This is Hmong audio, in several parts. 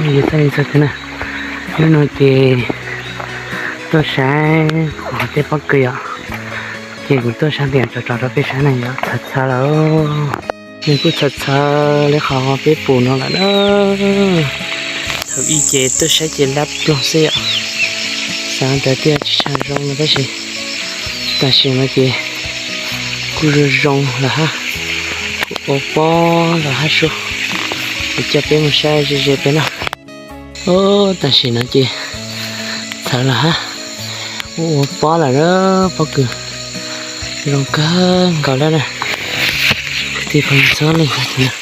Yog txoj li txog tiag na, hnub no ces tuaj saib kuv tej pob kws yom, ces kuv tuaj saib tias tso tso rau peb saib na yom, txhawv txhawv lawm. Nws kuj txhawv txhawv li qhov peb pum no lawm na. Thaum ub ces tuaj saib ces lab ploog xwb yom, xav tias thiaj tsis tshua zoo no tab sis tam sim no ces kuj zoo zoo lawm hab, kuj ua pob lawm hab sub. Kuv coj peb mus saib ze ze peb na. Tam sim no ces txhawv lawm hab, ua pob lawm, pob kws zoo kawg nkaus lawm na. Kwv tij phooj ywg txhua leej txhua tus,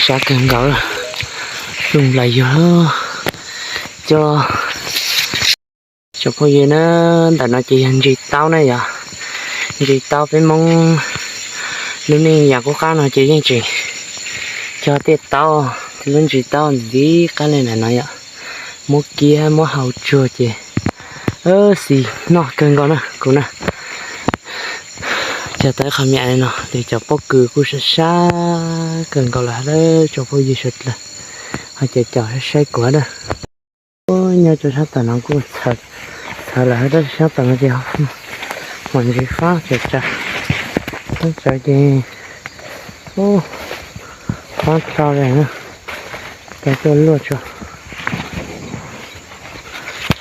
sab kawg nkaus, zoo nplaim yug. Cov, cov phooj ywg na, ntawm no ces yog ntsis taub na yom, ntsis taub peb Hmoob lub neej yav qub qab no ces yeej tseem cog tej taub, lub ntsis taub ntxiv qab li ntawm no yom, muab kiab muab hau tsuag ces xis noj kawg nkaus na kuv na. Cog tau ib qho me me no ces cov pob kws kuj sab sab kawg nkaus lawm hab cov phooj ywg sawv daws, ho cov cov saib kuv na. Nyob rau sab tom no kuj txhawv lawm hab, sab tom no ces hmo ntsis fab tsawv tsawv, fab tsawv ces fab dlhau li na, cov tuaj luaj tso.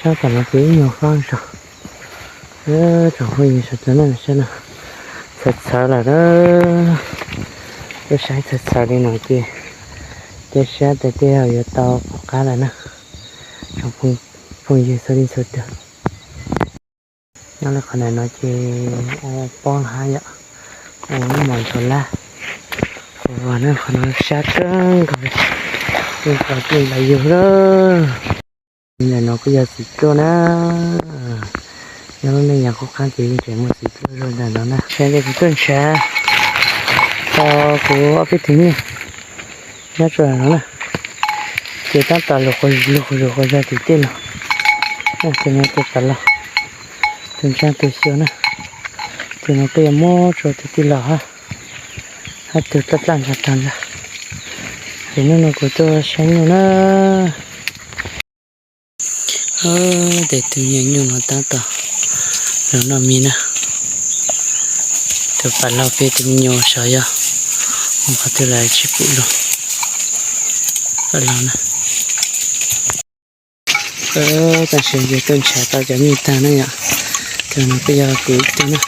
Sab tom no ces ib nyuag fab tso. Tsoom phooj ywg sawv daws na, saib no, txhawv txhawv lawm na. Tuaj saib txhawv txhawv li no ces, ces sab tas tej zaum yuav tau pom qab lawm na, tsoom phooj ywg txhua leej txhua tus. Nyob li qhov ntawm no ces ua pob hab yom, ua lub mos ntsuav lab, ua na, qhov no sab kawg nkaus, kuj nplaim yug lawm. Ntawm no kuj yog txiv pluaj na, nyob lub neej yav qub qab ces yeej tseem muaj txiv pluaj zoo ntawm no na. Ntshav ces kuv tuaj ntshav tau kuv ob peb tus nyuj nyob rau no na, ces tab tom lug quas zug quas zog tim tej no. Tus no tus pam laug, tus ntsaa tus xyuas na, tus no kuj yog muab rau tus tij laug hab, hab tus dlaj dlaj ntog tog ntag. Ces hnub no kuv tuaj saib nyuj na. Tes tus me nyuam nyuj no tab tom lug noj mis na. Tus pam laug peb tus me nyuam sav yog mus qhov twg lawm tsis pum lug. Pam laug na. Tam sim yus tuaj ntshav tau cov nyuj tag na yom. Tus no kuj yog kuv ib tug na.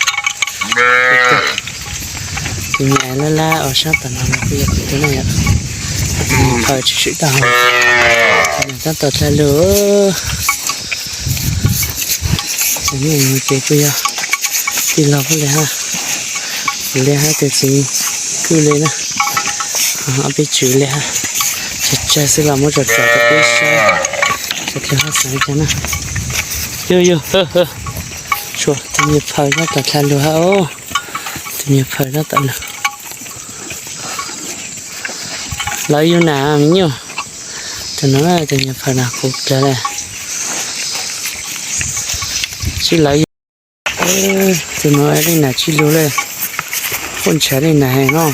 Tus me lab lab uas sab tom no kuj yog kuv ib tug na yom. Tus me phaw tsis swm tag, tab tom dlha lug. Cov nyuj no ces kuj yog tij laug puab li hab, kuv li hab, tus txiv kwj li na, ob peb tswv li hab. Tsawg tsawg xwb los muab tso tso rau peb saib, tso rau hab xav li cas na. Yog yog, tshuav tus me phaw tab tom dlha lug hab os, tus me phaw tab tom lug. Lawv yug nam me nyuam, tus no tus me phaw na kuv dlha li. Sib lawv yug, tus no li nam tsis lug li, quaj ntshav li nam heev no.